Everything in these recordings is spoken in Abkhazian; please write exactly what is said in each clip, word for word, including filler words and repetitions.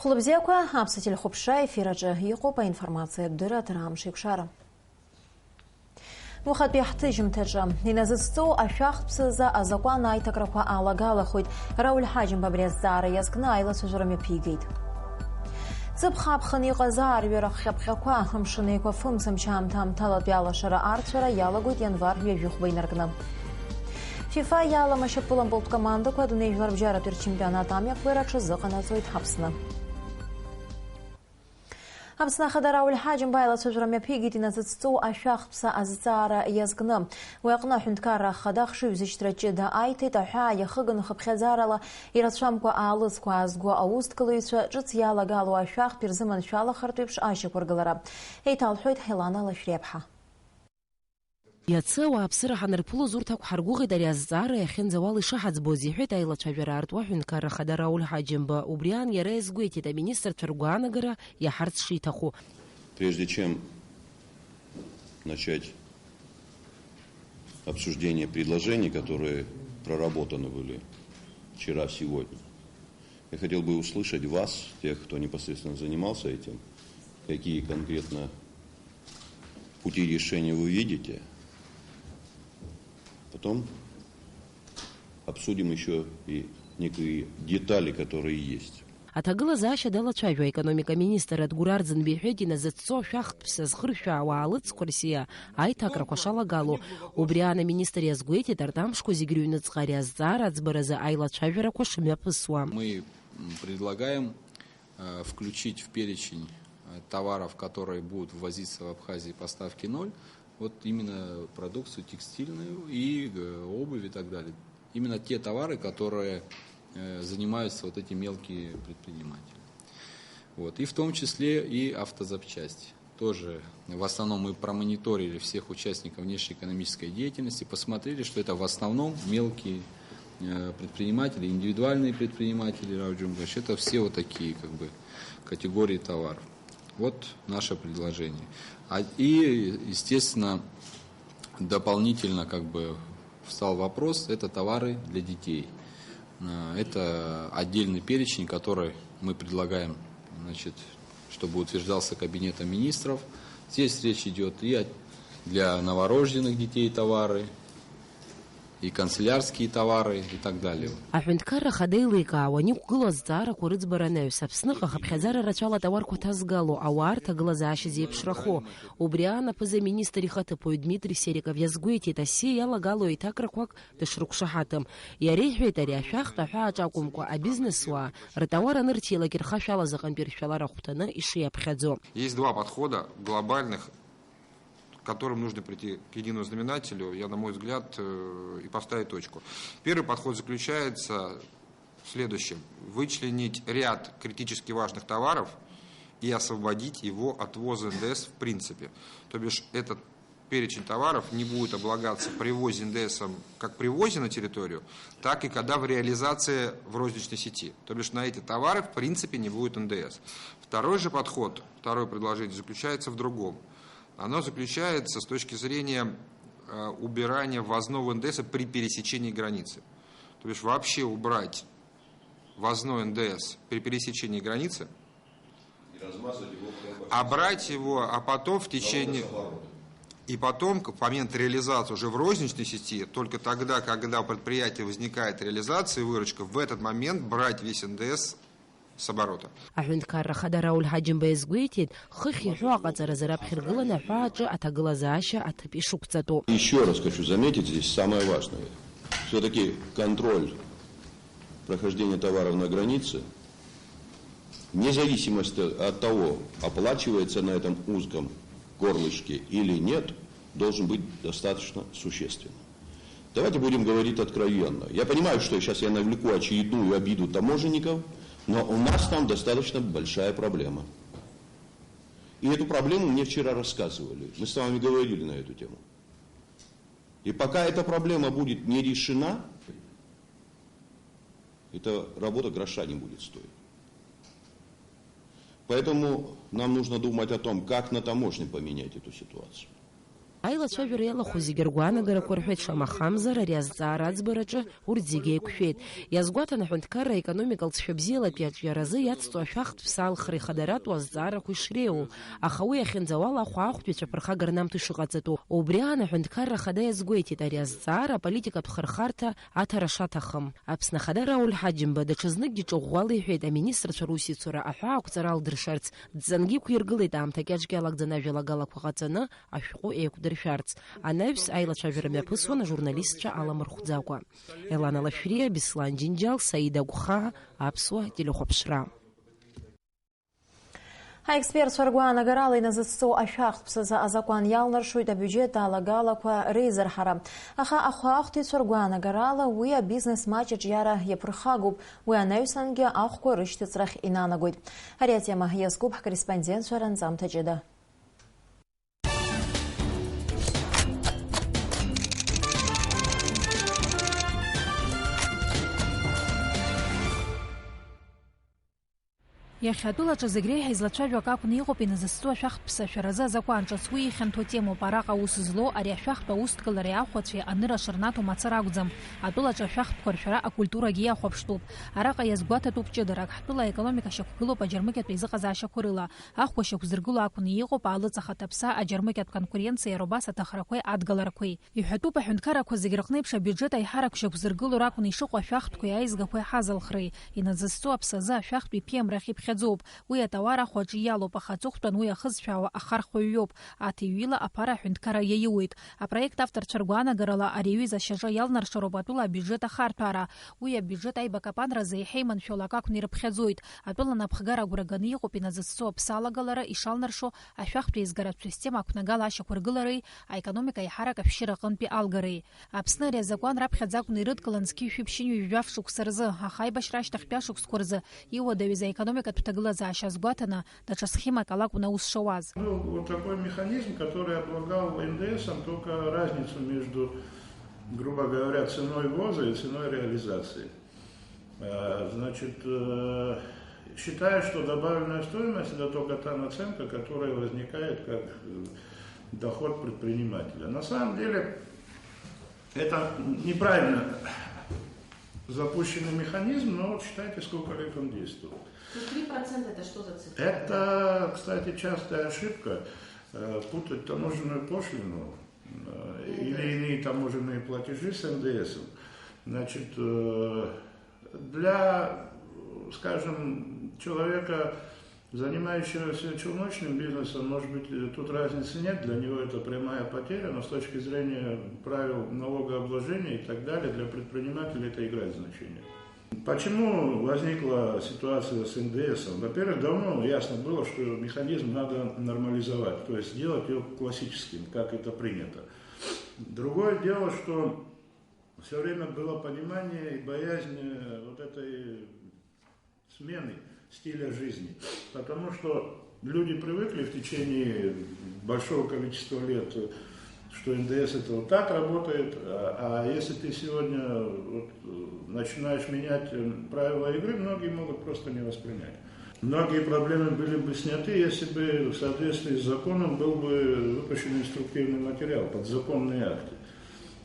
Хәлыбзиақәа, аԥсуа телехәаԥшра ефир аҿы иҟоуп аинформациатә дырраҭара Амш еиқәшара. Уахатәи ҳҭыжьымҭаҿы, иназыцҵоу ашәахтә ԥсазы азакәан аиҭакрақәа алагалахоит. Рауль Ҳаџьымба абри азҵаара иазкны аилацәажәара мҩаԥигеит. Ҵыԥх аԥхын иҟаз аарҩара хҟьаԥҟьақәа, амшын еиқәафымц, амчаамҭа амҭалатәи алашара арцәара иалагоит ианвар ҩажәихәба инаркны. ФИФА иалам ашьапылампылтә командақәа адунеи жәларбжьаратәи рчемпионат амҩаԥгара аҽазыҟанаҵоит Аԥсны. Аԥсны Ахада Рауль Ҳаџьымба аилацәажәара мҩаԥигеит иназыцҵоу ашәахтә ԥса азҵаара иазкны. Уи аҟны аҳәынҭқарра ахада ахшыҩзышьҭра ҷыда аиҭеит, аҳәаа иахыганы хыԥхьаӡарала ирацәамкәа аалыҵқәа аазго аусҭгылаҩцәа ҿыц иалагало ашәахтә ирзыманшәалахартә еиԥш ашьақәыргылара. Еиҭалҳәоит Елана Лашәриаԥҳа. Иацы ауааԥсыра ҳанырԥылоз урҭ ақәҳаргәыӷит ари азҵаара иахьынӡауала ишаҳаӡбоз, иҳәеит аилацәажәара аартуа аҳәынҭқарра ахада Рауль Ҳаџьымба. Убри аан иара иазгәеиҭеит аминистрцәа ргәаанагара иаҳарц шиҭаху. Прежде чем начать обсуждение предложений, которые проработаны были вчера, сегодня, я хотел бы услышать вас, тех, кто непосредственно занимался этим, какие конкретно пути решения вы видите. Потом обсудим ещё и некие детали, которые есть. Аҭагылазаашьа далацәажәо аекономика министр Адгәыр Арӡынба иҳәеит, иназыцҵо ашәахтә ԥса зхыршәаауа аалыҵқәа рсиа аиҭакрақәа шалагало. Убри аан аминистр иазгәеиҭеит, арҭ амшқәа зегь рыҩныҵҟа ари азҵаара аӡбаразы аилацәажәарақәа шымҩаԥысуа. Мы, м, предлагаем, э, включить в перечень, э, товаров, которые будут ввозиться в Абхазию, поставки ноль, вот именно продукцию текстильную и, э, обувь и так далее. Именно те товары, которые, э, занимаются вот эти мелкие предприниматели. Вот. И в том числе и автозапчасти. Тоже в основном мы промониторили всех участников внешнеэкономической деятельности, посмотрели, что это в основном мелкие, э, предприниматели, индивидуальные предприниматели, Рауль Ҳаџьымба, это все вот такие, как бы, категории товаров. Вот наше предложение. А, и, естественно, дополнительно, как бы, встал вопрос, это товары для детей. Э, это отдельный перечень, который мы предлагаем, значит, чтобы утверждался Кабинетом министров. Здесь речь идёт и о, для новорожденных детей товары, и канцелярские товары, и так далее. Аҳәынҭқарра ахада еиликаауан иқәгылоу азҵаарақәа рыӡбара анаҩс, Аԥсныҟа хыԥхьаӡара рацәала атауарқәа ҭазгало, ауаа рҭагылазаашьа зеиԥшрахо. Убри аан аԥыза-министр ихаҭыԥуаҩ Дмитри Сериков иазгәеиҭеит, асиа иалагало еиҭакрақәак дышрықәшаҳаҭым. Иара иҳәеит, ари ашәахтә аҳәааҿ акәымкәа, абизнесуаа ртауар анырҭилак ирхашәалаз аҟынтәи ршәалара ахәҭаны ишиаԥхьаӡо. Есть два подхода глобальных, к которым нужно прийти к единому знаменателю, я, на мой взгляд, э, и поставить точку. Первый подход заключается в следующем. Вычленить ряд критически важных товаров и освободить его от ввоза Н Д С в принципе. То бишь этот перечень товаров не будет облагаться при ввозе Н Д С как при ввозе на территорию, так и когда в реализации в розничной сети. То бишь на эти товары в принципе не будет Н Д С. Второй же подход, второе предложение заключается в другом. Оно заключается с точки зрения, э, убирания ввозного Н Д С при пересечении границы. То бишь вообще убрать ввозной Н Д С при пересечении границы, а брать его, а потом в течение, и потом, к-, в момент реализации уже в розничной сети, только тогда, когда у предприятия возникает реализация и выручка, в этот момент брать весь Н Д С с оборота. Аҳәынҭқарра ахада Рауль Ҳаџьымба иазгәеиҭеит, хыхь иҳәо аҟаҵаразы раԥхьа иргыланы аҳәааҿы аҭагылазаашьа аҭыԥ ишықәҵатәу. Ещё раз хочу заметить здесь самое важное. Всё-таки контроль прохождения товаров на границе, вне зависимости от того, оплачивается на этом узком горлышке или нет, должен быть достаточно существенным. Давайте будем говорить откровенно. Я понимаю, что сейчас я навлеку очередную обиду таможенников, но у нас там достаточно большая проблема. И эту проблему мне вчера рассказывали. Мы с вами говорили на эту тему. И пока эта проблема будет не решена, эта работа гроша не будет стоить. Поэтому нам нужно думать о том, как на таможне поменять эту ситуацию. Аилацәажәара иалахәу зегьы ргәаанагарақәа рҳәеит, шамахамзар, ари азҵаара аӡбараҿы урҭ зегьы еиқәшәеит. Иазгәаҭан аҳәынҭқарра аекономика алҵшәа бзиалатә иаҿиаразы иацҵо ашәахтә ԥсаалхра ихадаратәу азҵаарақәа ишреиуоу, аха уи иахьынӡауала ахәаахәҭҩцәа ԥырхага рнамҭо ишыҟаҵатәу. Убри аан аҳәынҭқарра ахада иазгәеиҭеит, ари азҵаара аполитикатә хырхарҭа аҭара шаҭахым. Аԥсны Ахада Рауль Ҳаџьымба даҽазныкгьы ҿыӷәӷәала иҳәеит, аминистрцәа русеицура аҳәаақәҵара алдыршарц, дҵангьы иқәиргылеит аамҭа кьаҿк иалагӡаны ажәалагалақәа ҟаҵаны ашәҟәы еиқәдыршәарц. Анаҩс аилацәажәара мҩаԥысуан ажурналистцәа аламырхәӡакәа. Елана Лашәриа, Беслан Џьынџьал, Саида Гәхаа, Аԥсуа телехәаԥшра. Аекспертцәа ргәаанагарала иназыцҵоу ашәахтә ԥсазы азакәан иалнаршоит абиуџьет алагалақәа реизырҳара. Аха ахәаахәҭыҩцәа ргәаанагарала уи абизнес маҷ аҿиара иаԥырхагоуп, уи анаҩсангьы ахәқәа рышьҭыҵрахь инанагоит. Ари атема иазкуп ҳкорреспондентцәа ранҵамҭа ҷыда. Иахьа атәылаҿы зегь реиҳа излацәажәо акы акәны иҟоуп иназыцҵо ашәахтә ԥсашәаразы азакәан ҿыц уи ихьанҭоу темоуп. Араҟа аус злоу ари ашәахтә аусҭгалареи ахәацәеи аныра шырнаҭо мацара акәӡам. Атәылаҿы ашәахтәқәа ршәара акультурагьы иахәаԥштәуп. Араҟа иазгәаҭатәуп ҷыдарак, ҳтәыла аекономика шьақәгылоуп аџьармыкьатә еизыҟазаашьақәа рыла. Ахәба шьақәзыргыло акәны иҟоуп аалыҵ ахаҭаԥса аџьармыкьатә конкуренциеи аробас аҭахрақәеи адгаларақәеи. Иҳәатәуп аҳәынҭқаррақәа зегь рҟны еиԥш абиуџьет аиҳарак шьақәзыргыло ракәны ишыҟоу ашәахтәқәеи аизгақәеи ҳазалхреи. Иназыцҵо аԥсазы ашәахтә иԥиамра ахь иԥхьаӡоуп. Уи атауар ахәаҿы иалоуп, аха аҵыхәтәан уи ахызшәаауа ахархәаҩ иоуп. Аҭыҩҩыла аԥара аҳәынҭқарра иаиуеит. Апроект авторцәа ргәаанагарала ари аҩыза ашьаҿа иалнаршароуп атәыла абиуџьет ахарҭәаара. Уи абиуџьет аибакапанразы еиҳа иманшәало акы акәны ирыԥхьаӡоит. Атәыла напхгара агәра ганы иҟоуп иназыцҵо аԥсы алагалара ишалнаршо ашәахтә еизгаратә система ақәнагалашьақәа ргылареи аекономика аиҳарак ашәшьыра аҟынтәи алгареи. Аԥсны ари азакәан раԥхьаӡа акәны ирыдкылан зқьи жәшәи ԥшьынҩажәи жәаф шықәса рзы, аха аибашьра ашьҭахьтәи ашықәсқәа рзы иуадаҩыз аекономикатә ҭагылазаашьа азгәаҭаны, даҽа схемак ала акәын аус шауаз. Был вот такой механизм, который облагал Н Д С-ом только разницу между, грубо говоря, ценой ввоза и ценой реализации. Э, значит, э, считаю, что добавленная стоимость — это только та наценка, которая возникает как, э, доход предпринимателя. На самом деле, это неправильно запущенный механизм, но вот считайте, сколько лет он действовал. То есть три процента — это что за цифра? Это, кстати, частая ошибка, э, путать таможенную пошлину, э, или иные таможенные платежи с Н Д С. Значит, э, для, скажем, человека, занимающегося челночным бизнесом, может быть, э, тут разницы нет, для него это прямая потеря, но с точки зрения правил налогообложения и так далее, для предпринимателя это играет значение. Почему возникла ситуация с Н Д С? Во-первых, давно ясно было, что механизм надо нормализовать, то есть сделать его классическим, как это принято. Другое дело, что все время было понимание и боязнь, э, вот этой смены стиля жизни, потому что люди привыкли в течение большого количества лет, э, что Н Д С это вот так работает, а, а если ты сегодня вот, э, начинаешь менять, э, правила игры, многие могут просто не воспринять. Многие проблемы были бы сняты, если бы в соответствии с законом был бы выпущен инструктивный материал, подзаконные акты,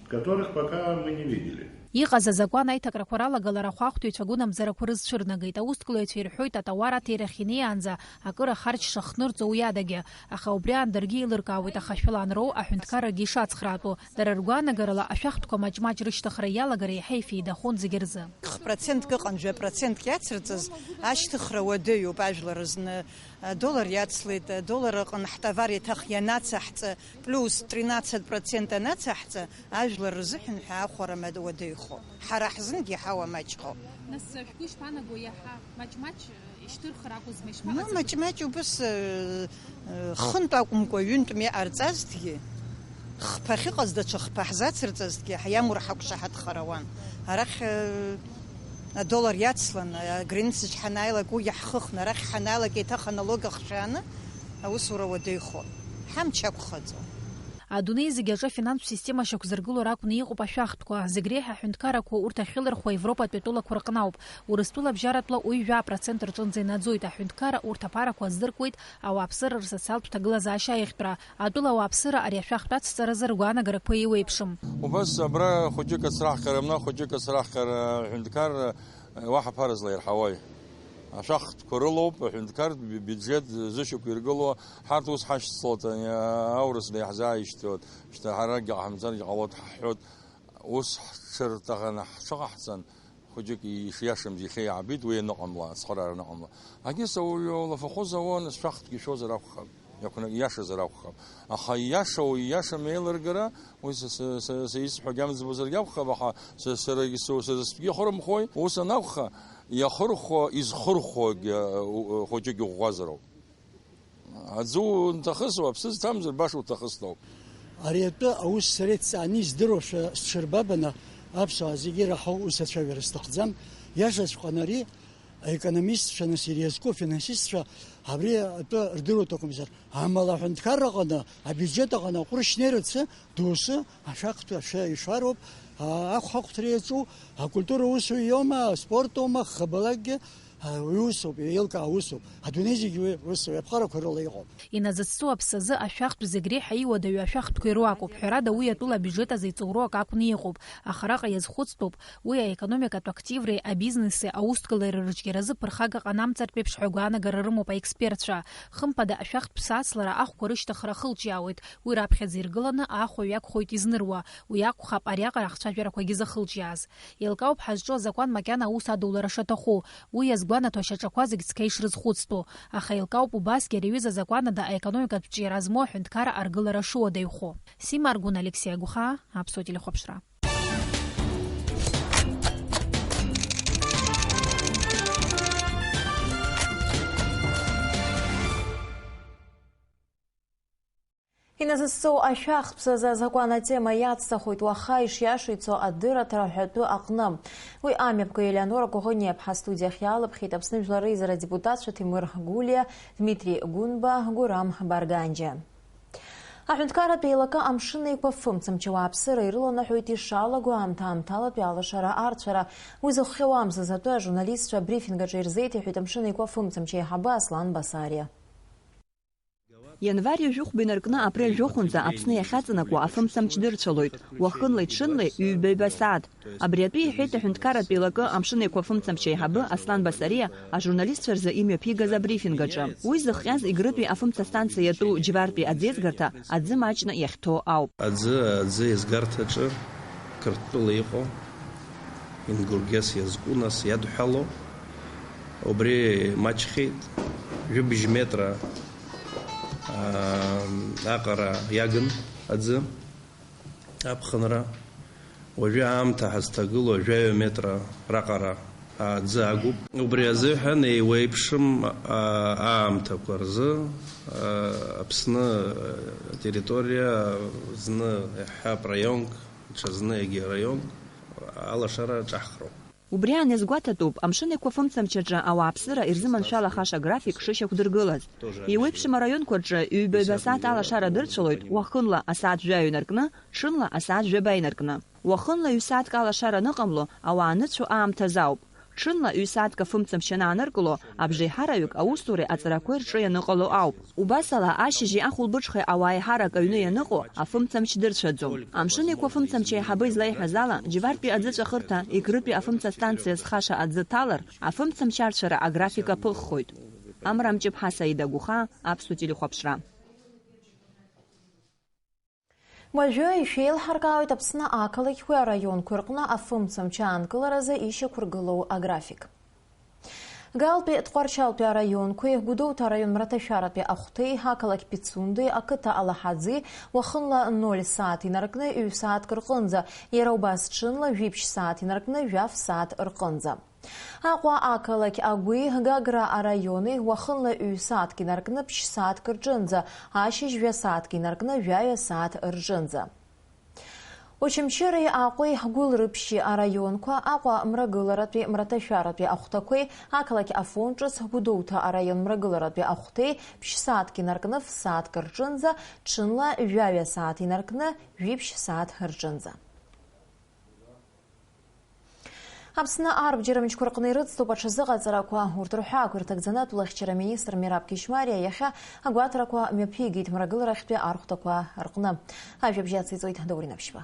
которых пока мы не видели. Иҟаз азакәан аиҭакрақәа ралагалара ахәаахәҭыҩцәа агәынамӡарақәа рызцәырнагеит. Аусҭгылаҩцәа ирҳәоит, атауар аҭира ахьнеиаанӡа акыра харч шахнырҵо уи адагьы. Аха убри аан даргьы еилыркаауеит ахашәала анроу аҳәынҭқаррагьы ишацхраатәу. Дара ргәаанагарала, ашәахтәқәа маҷ-маҷ рышьҭыхра иалагар еиҳа ифеидахон зегьы рзы. Хԥрацентк ыҟан, жәа процентк иацырҵаз ашьҭыхра уадаҩуп ажәлар рзы. Адоллар иацлеит, адоллар аҟны ҳтовар еиҭах ианацаҳҵа, плюс тринадцать процент анацаҳҵа, ажәлар рзыҳәан ҳәа ахәара мад-, уадаҩхо. Ҳара ҳзынгьы ҳауа маҷхо. Нас, шәгәы ишԥаанаго, иаҳа маҷ-маҷ ишьҭырхыр акәызма, ишԥаҟаҵатәу? Ну, маҷ-маҷ убыс, э, э, хынтә акәымкәа, ҩынтә мҩа ҟарҵазҭгьы, хԥа ахьыҟаз даҽа хԥа ҳзацырҵазҭгьы, ҳиамур ҳақәшаҳаҭхар ауан. Арахь, э, адоллар иацлан, аграницаҿ ҳанааилак уи иаҳхыхны, арахь ҳанааилак еиҭах аналог ахшәааны аусура уадаҩхон. Ҳамч ақәхаӡом. Адунеи зегьы аҿы афинанстә система шьақәзыргыло ракәны иҟоуп ашәахтәқәа. Зегь реиҳа аҳәынҭқаррақәа урҭ ахьылырхуа Европатәи атәылақәа рҟноуп. Урыстәыла абжьаратәла уи жәа процент рҿынӡа инаӡоит. Аҳәынҭқарра урҭ аԥарақәа аздыркуеит ауааԥсыра рсоциалтә ҭагылазаашьа аиӷьтәра. Атәыла ауааԥсыра ари ашәахтә ацҵаразы ргәаанагарақәа еиуеиԥшым. Убас абра хәыҷык ацраҳкыра, мна хәыҷык ацраҳкыра, аҳәынҭқарра уаҳа ԥара злаирҳауеи? Ашәахтәқәа рылоуп, аҳәынҭқарратә би-, биуџьет зышьақәиргылоу, ҳарҭ ус ҳашьцылт, ани аурыс днаиҳзааишьҭуеит, шьҭа ҳаракгьы ҟаҳамҵаргьы ҟалоит ҳҳәоит, ус ҳҽырҭаҟаны ҳҽыҟаҳҵан, хәыҷык ишиашамыз иахьа иаабеит, уи аныҟамла, ацхыраара аныҟамла. Агьыс ауаҩы лафахәы зауан, шәахтәгьы шәозар акәхап. Иақәна-, ииашазар акәхап. Аха ииашоу, ииашам еилыргара, уи са, са, са, са исҳәогьы амӡбозаргьы акәхап, аха са, сара, са, сара стәгьы ихырымхуеи? Ус анакәха, иахырхәо, изхырхәогьы, у, у, хәыҷык иӷәӷәазароуп. Аӡы унҭахысуа, аԥсы зҭамзар, баша уҭахысноуп. Ари атәы аус сара идҵааны издыруашәа сҽырбабаны, аԥсуаа зегьы ираҳау ус ацәажәара сҭахӡам. Иашаҵәҟьаны ари аекономистцәа, нас ириазку афинансистцәа абри атәы рдыруа акәымзар, амала аҳәынҭқарра аҟны, абиуџьет аҟны аҟәыршь нерыцы, доусы ашәахтә ашәа ишароуп, а, ахәхахәҭра иаҿу, акультура усуҩ иоума, аспорт аума, хабалакгьы, а, уи усоуп, еилкаа усуп. Адунеи зегьы уи усуп, аԥҟарақәа рыла иҟоуп. Иназыцу аԥсазы ашәахтә зегь реиҳа иуадаҩу ашәахтәқәа ируакуп. Ҳәарада, уи атәыла абиуџьет азы иҵоуроу акы акәны иҟоуп. Аха араҟа иазхәыцтәуп уи аекономикатә активреи абизнеси аусҭгалареи рыҿиаразы ԥырхага ҟанамҵартә еиԥш ҳәа гәаанагарала ирымоуп аекспертцәа. Хымԥада, ашәахтә ԥсаацлара ахәқәа рышьҭыхра ахылҿиаауеит. Уи раԥхьаӡа иргыланы ахә иакәхоит изныруа. Уи акәхап ариаҟара ахцәажәарақәагьы захылҿиааз. Еилкаауп ҳазҿу азакәан макьана аус адулара шаҭаху. Уи иазгәанаҭо ашьаҿақәа зегь цқьа ишрызхәыцтәу. Аха еилкаауп убасгьы ари аҩыза азакәанада аекономикатә ҿиара змоу аҳәынҭқарра аргылара шыуадаҩхо. Сима Аргәын, Алексеи Агәхаа, Аԥсуа телехәаԥшра. Иназыцҵоу ашәахтә ԥсазы азакәан атема иацҵахоит уаха ишиашоу ицо адырраҭара ҳәатәы аҟны. Уи амҩаԥгаҩ Елеонора Коӷониаԥҳа астудиахь иалаԥхьеит Аԥсны Жәлар Реизара адепутатцәа Ҭемыр Гәлиа, Дмитри Гәынба, Гәырам Барганџьа. Аҳәынҭқарратә еилакы Амшын Еиқәа фымцамч ауааԥсыра ирыланаҳәоит ишалаго аамҭа-аамҭалатәи алашара арцәара. Уи зыхҟьауамзаз атәы ажурналистцәа абрифинг аҿы ирзеиҭеиҳәеит Амшын Еиқәа фымцамч аиҳабы Аслан Басариа. Ианвар ҩажәи хәба инаркны апрель жәохәынӡа Аԥсны иахьаҵанакуа афымцамч дырцәалоит, уахынлеи ҽынлеи ҩба-ҩба сааҭ. Абри атәы иҳәеит аҳәынҭқарратә еилакы Амшын Еиқәа фымцамч аиҳабы Аслан Басариа ажурналистцәа рзы имҩаԥигаз абрифинг аҿы. Уи зыхҟьаз Егрытәи афымца станциа иатәу Џьвартәи аӡиеизгарҭа аӡы маҷны иахьҭоу ауп. Аӡы, аӡы еизгарҭаҿы Қырҭтәыла иҟоу, Ингургес иазку, нас иадҳәалоу, убри маҷхеит, жәибжь метра, аа, аҟара иагын аӡы. Аԥхынра. Уажәы аамҭа ҳазҭагылоу жәаҩа метра раҟара аӡы агуп. Убри азыҳәан еиуеиԥшым, а, аамҭақәа рзы, а, Аԥсны, а, атерриториа зны иаҳҳәап раионк, ҽазны егьи араионк алашара ҿаҳхроуп. Убри аан иазгәаҭатәуп, Амшын Еиқәа фымцамч аҿы ауааԥсыра ирзыманшәалахаша аграфик шышьақәдыргылаз. Еиуеиԥшым араионқәа рҿы ҩба-ҩба асааҭ алашара дырцәалоит, уахынла асааҭ жәаҩа инаркны, ҽынла асааҭ жәаба инаркны. Уахынла ҩ-сааҭк алашара аныҟамло, ауаа аныцәо аамҭазы ауп. Ҽынла ҩ-сааҭк афымцамч анааныркыло, абжеиҳараҩык аусуреи аҵарақәеи рҿы ианыҟало ауп. Убасала, ашьыжьи ахәылбыҽхеи ауаа еиҳарак аҩны ианыҟоу, афымцамч дырцәаӡом. Амшын Еиқәа фымцамч аиҳабы излаиҳәаз ала, Џьвартәи аӡыҵәахырҭа Егрытәи афымца станциа зхаша аӡы ҭалар, афымцамч арцәара аграфик аԥыххоит. Амра Мҷыԥҳа, Саида Гәыхаа, Аԥсуа телехәаԥшра. Уажәы ишәеилҳаркаауеит Аԥсны ақалақьқәеи араионқәеи рҟны афымцамч аанкыларазы ишьақәыргылоу аграфик. Гаалтәи Тҟәарчалтәи араионқәеи, Гәдоуҭа араион Мраҭашәаратәи ахәҭеи, ақалақь Пицундеи, ақыҭа Алаҳаӡи, уахынла ноль сааҭ инаркны ҩ-сааҭк рҟынӡа, иара убас ҽынла жәиԥшь сааҭ инаркны жәаф сааҭ рҟынӡа. Аҟәа ақалақь Агәи, Гагра араиони, уахынла ҩ-сааҭк инаркны ԥшь-сааҭк рҿынӡа, ашьыжь жәа-сааҭк инаркны жәаҩа сааҭ рҿынӡа. Очамчыреи Аҟәеи Гәылрыԥшьи араионқәа Аҟәа мрагыларатәи мраҭашәаратәи ахәҭақәеи ақалақь Афон ҿыц Гәдоуҭа араион мрагыларатәи ахәҭеи ԥшь-сааҭк инаркны ф-сааҭк рҿынӡа, ҽынла жәаҩа сааҭ инаркны жәиԥшь сааҭ рҿынӡа. Аԥсны арбџьар мчқәа рҟны ирыцтәуп аҽазыҟаҵарақәа. Урҭ рҳәаақәа ирҭагӡаны атәылахьчара министр Мераб Кьычмариа иахьа агәаҭарақәа мҩаԥигеит мрагыларахьтәи архәҭақәа рҟны. Ажәабжь ациҵоит Даур Инаԥшьба.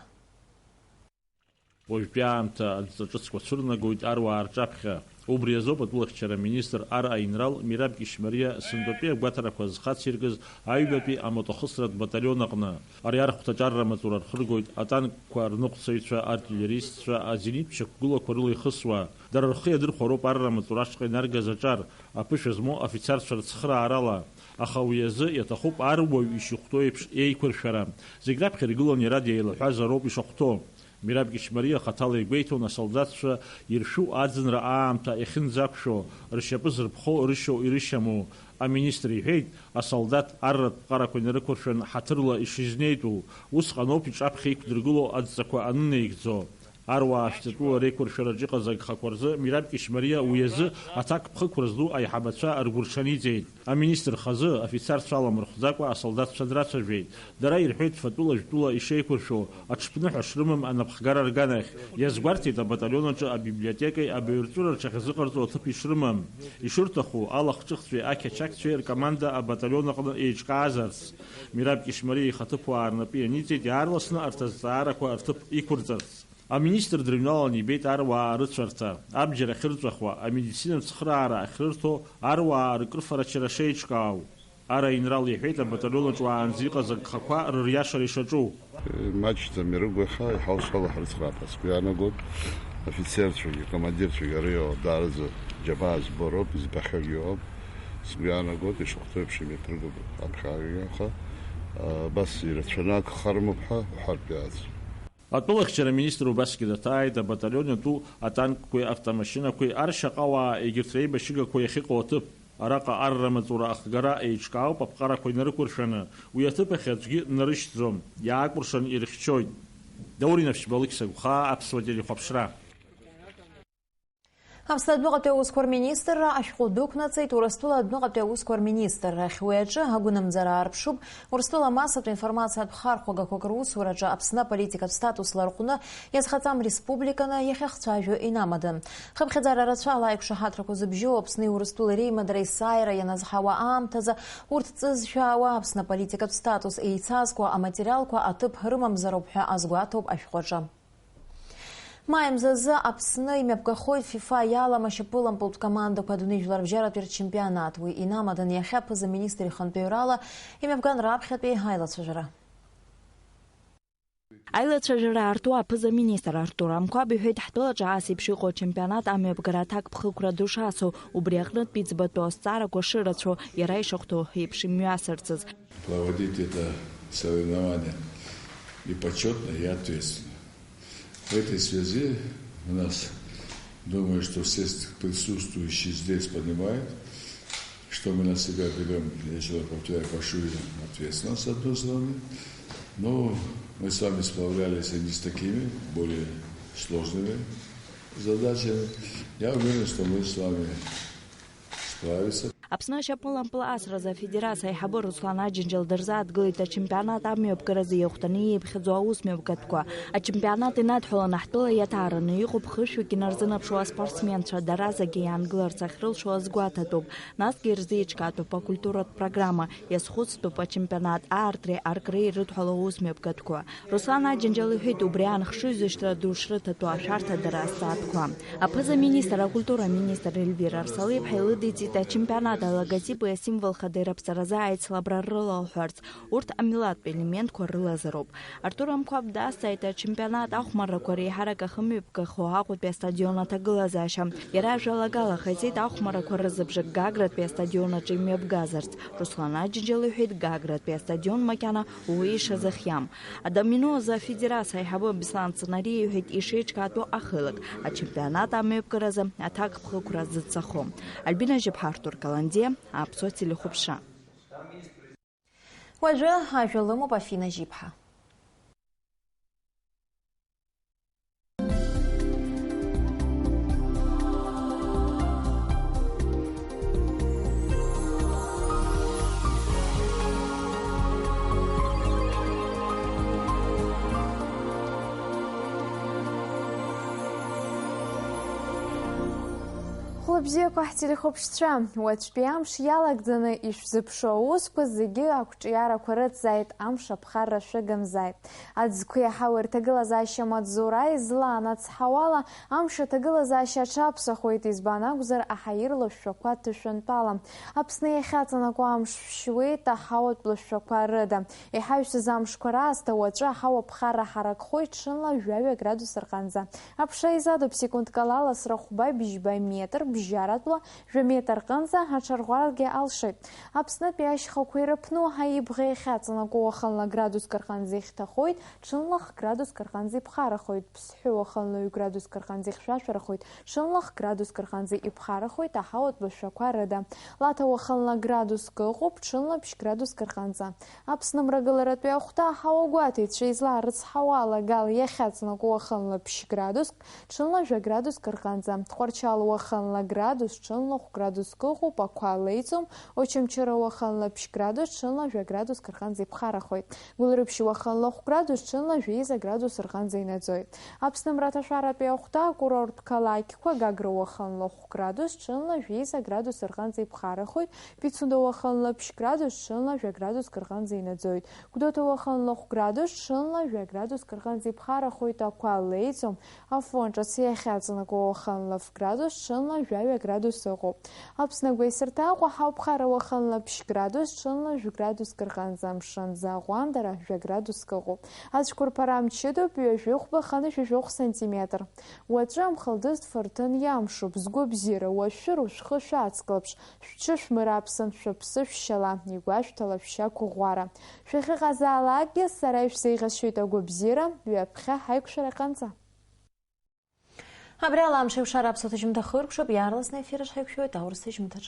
Уажәтәи аамҭа адҵа ҿыцқәа цәырнагоит аруаа рҿаԥхьа. Убри азоуп атәылахьчара министр ар аинрал Мераб Кьычмариа сынтәатәи агәаҭарақәа зхациркыз аҩбатәи амотохысратә баталион аҟны. Ари архәҭаҿы арра маҵура рхыргоит атанкқәа рныҟәцаҩцәа, артиллеристцәа, азенит шьақәгылақәа рыла ихысуа. Дара рхы иадырхәароуп арра маҵура ашҟа инаргаз аҿар, аԥышәа змоу афицарцәа рцхыраарала. Аха уи азы иаҭахуп аруаҩ ишихәҭоу еиԥш еиқәыршәара. Зегь раԥхьа иргыланы иара деилаҳәазароуп ишахәҭоу. Мераб Кьычмариа хаҭала игәеиҭон асолдаҭцәа иршәу аӡынра аамҭа иахьынӡақәшәо, ршьапы зырԥхо, рышьоу ирышьаму. Аминистр иҳәеит, асолдаҭ арратә ԥҟарақәа инарықәыршәаны ҳаҭырла ишизнеитәу, усҟаноуп иҿаԥхьа иқәдыргыло адҵақәа анынеигӡо. Аруаа ашәҵатәыла реиқәыршәараҿы иҟаз агхақәа рзы Мераб Кьычмариа уи азы аҭакԥхықәра зду аиҳабацәа ргәырҽаниҵеит. Аминистр хазы афицарцәа аламырхәӡакәа асолдаҭцәа драцәажәеит. Дара ирҳәеит фатәыла-жәтәыла ишеиқәыршәо, аҽԥныҳәа шрымам анапхгара рганахь. Иазгәарҭеит абаталион аҿы абиблиотекеи абаҩрҵәыра рҽахьазыҟарҵо аҭыԥ ишрымам. Ишырҭаху, алахҿыхцәеи ақьачақьцәеи ркоманда абаталион аҟны еиҿкаазарц. Мераб Кьычмариа ихаҭыԥуаа рнапы ианиҵеит иаарласны арҭ азҵаарақәа рҭыԥ иқәырҵарц. Аминистр дрыҩналан ибеит аруаа арыцәарҭа, абџьар ахьырҵәахуа, амедицинатә цхыраара ахьрырҭо, аруаа ркрыфарачара шеиҿкаау. Ар аинрал иҳәеит абаталион аҿы уаанӡа иҟаз агхақәа рыриашара ишаҿу. Маҷӡам ирыгу иаха, иҳаусуала ҳрыцхраап ҳәа сгәы иаанагоит. Афицерцәагьы, командирцәагьы ара иоуп, даараӡа џьабаа збо роуп, избахьоугьы иоуп. Сгәы иаанагоит, ишахәҭоу еиԥш имҩаԥыргоуп аԥхьаҩгьы, аха, а, абас ирацәаны агха рымоуп ҳәа уҳәартә иааз. Атәылахьчара аминистр убасгьы даҭааит, абаталион иатәу атанкқәеи автомашьынақәеи ар шьаҟауаа егьырҭ реибашьыгақәа иахьыҟоу аҭыԥ. Араҟа арра маҵура ахгара еиҿкаауп аԥҟарақәа инарықәыршәаны, уи аҭыԥ ахь аӡәгьы днарышьҭӡом, иаакәыршан ирыхьчоит. Даур Инаԥшьба, Алықьса Гәхаа, Аԥсуа телехәаԥшра. Аԥсны адәныҟатәи аусқәа рминистрра ашәҟәы дәықәнаҵеит Урыстәыла адәныҟатәи аусқәа рминистррахь. Уи аҿы агәынамӡара аарԥшуп Урыстәыла амассатә информациатә хархәагақәак русураҿы Аԥсны аполитикатә статус ларҟәны иазхаҵам республиканы иахьахцәажәо инамадан. Хыԥхьаӡара рацәала аиқәшаҳаҭрақәа зыбжьоу Аԥсни Урыстәылеи реимадара есааира ианазҳауа аамҭазы урҭ ҵызшәаауа Аԥсны аполитикатә статус еицазкуа аматериалқәа аҭыԥ рымамзароуп ҳәа азгәаҭоуп ашәҟәаҿы. Маи мзазы Аԥсны имҩаԥгахоит ФИФА иалам ашьапылампылтә командақәа адунеи жәларбжьаратәи рчемпионат. Уи инамадан иахьа аԥыза-министр ихантәаҩрала имҩаԥган раԥхьатәи аилацәажәара. Аилацәажәара арту аԥыза-министр Артур Амқәаб иҳәеит, ҳтәылаҿы ас еиԥш иҟоу ачемпионат амҩаԥгара аҭакԥхықәра ду шацу, убри аҟнытә иӡбатәу азҵаарақәа шырацәоу, иара ишахәҭоу еиԥш имҩасырцаз. Проводить это соревнование и почетно, и ответственно. В этой связи у нас, думаю, что все присутствующие здесь понимают, что мы на себя берём, я ещё раз повторяю, большую ответственность, с одной стороны, но мы с вами справлялись и не с такими, более сложными задачами. Я уверен, что мы с вами справиться. Аԥсны ашьапылампыл асразы афедерациа аиҳабы Руслан Аџьынџьал дырзааҭгылеит ачемпионат амҩаԥгаразы иахәҭаны иеиԥхьаӡоу аусмҩаԥгатәқәа. Ачемпионат инадҳәаланы ҳтәыла иаҭаараны иҟоуп хышәҩык инарзынаԥшуа аспортсменцәа, дара зегьы иаангыларц ахьрылшо азгәаҭатәуп. Насгьы ирзеиҿкаатәуп акультуратә программа, иазхәыцтәуп ачемпионат аартреи аркреи ирыдҳәалоу аусмҩаԥгатәқәа. Руслан Аџьынџьал иҳәеит, убри аан хшыҩзышьҭра ду шрыҭатәу ашәарҭадара азҵаатәқәа. Аԥыза-министр, акультура министр Ельвира Арсалиԥҳа илыдиҵеит ачемпионат алоготип уи асимвол хада ираԥҵаразы аицлабра рылалҳәарц, урҭ амилаҭтә елементқәа рылазароуп. Артур Амқәаб дазҵааит ачемпионат ахәмаррақәа реиҳарак ахымҩаԥгахо Аҟәатәи астадион аҭагылазаашьа. Иара ажәалагала ҟаиҵеит ахәмаррақәа рзыбжак Гагратәи астадион аҿы имҩаԥгазарц. Руслан Аџьынџьал иҳәеит, Гагратәи астадион макьана уи ишазыхиам. Адомино азы афедерациа аиҳабы Беслан Цынариа иҳәеит ишеиҿкаатәу ахеилак, ачемпионат амҩаԥгаразы аҭакԥхықәра зыццахо. Альбина Жьыԥҳа, Артур Каландиа, Аԥсуа телехәаԥшра. Уажәы ажәа лымоуп Афина Жьыԥҳа. Хәлыбзиақәа ҳтелехәаԥшцәа, уаҵәтәи амш иалагӡаны ишәзыԥшу аусқәа зегьы ақәҿиарақәа рыцзааит, амш аԥхарра шәыгымзааит. Аӡқәа иаҳау рҭагылазаашьа маҵзура излаанацҳауала, амш аҭагылазаашьа аҽаԥсахуеит, избан акәзар, аҳаирла шәшәақәа ҭышәынтәалам. Аԥсны иахьаҵанакуа амш шәшьуеит аҳауатә лышәшәақәа рыда. Иҳаҩсыз амшқәа раасҭа уаҵәы аҳауа ԥхарра ҳаракхоит ҽынла жәаҩа градус рҟынӡа. Аԥша изадуп секундк ала ласра хәба бжьба метр бжьаратәла жәа метр рҟынӡа аҽарӷәӷәарагьы алшоит. Аԥснытәи ашьхақәа ирыԥну аибӷа иахьаҵанакуа уахынла градуск рҟынӡа ихьҭахоит, ҽынла х-градуск рҟынӡа иԥхарахоит, Ԥсҳәы уахынла ҩ-градуск рҟынӡа ихьшәашәарахоит, ҽынла х-градуск рҟынӡа иԥхарахоит аҳауатә лышәшәақәа рыда. Лаҭа уахынла градуск ыҟоуп, ҽынла ԥшь-градуск рҟынӡа. Аԥсны мрагыларатәи ахәҭа аҳауа гәаҭеицәа излаарыцҳауа алагала иахьаҵанакуа уахынла ԥшь-градуск, ҽынла жәа-градуск рҟынӡа. Тҟәарчал уахынла градус, ҽынла хә-градуск ыҟоуп, ақәа леиӡом, Очамчыра уахынла ԥшь-градус, ҽынла жәа-градуск рҟынӡа иԥхарахоит. Гәылрыԥшь уахынла хә-градус, ҽынла жәеиза градус рҟынӡа инаӡоит. Аԥсны мраҭашәаратәи ахәҭа акурорттә қалақьқәа: Гагра уахынла хә-градус, ҽынла жәеиза градус рҟынӡа иԥхарахоит, Пицунда уахынла ԥшь-градус, ҽынла жәа-градуск рҟынӡа инаӡоит. Гәдоуҭа уахынла хә-градус, ҽынла жәа-градуск рҟынӡа иԥхарахоит, ақәа леиӡом, Афон ҿыц иахьаҵанакуа уахынла ф-градус, ҽынла жәаҩа градус ыҟоуп. Аԥсны агәеисырҭа Аҟәа ҳауԥхара уахынла ԥшь-градус, ҽынла жәа-градуск рҟынӡа, амшын аӡы аҟәандара жәа-градуск ыҟоуп. Ацәқәырԥара мчыдоуп, ҩажәи хәба хынҩажәи жәохә сантиметр. Уаҵәы амхылдыз фырҭын иамшуп, згәабзиара уашәшәыр, шәхы шәацклаԥш, шәҽышәмыраԥсын, шәыԥсы шәшьала, игәашәҭала шәшьақәыӷәӷәара. Шәахьыҟазаалакгьы сара ишәзеиӷьасшьоит агәабзиара, ҩаԥхьа ҳаиқәшәара ҟанҵа. Абри ала амш еиқәшара аԥсуа ҭыжьымҭа хыркәшоуп, иаарласны аефир аҿы ҳаиқәшәоит аурыс ҭыжьымҭаҿ.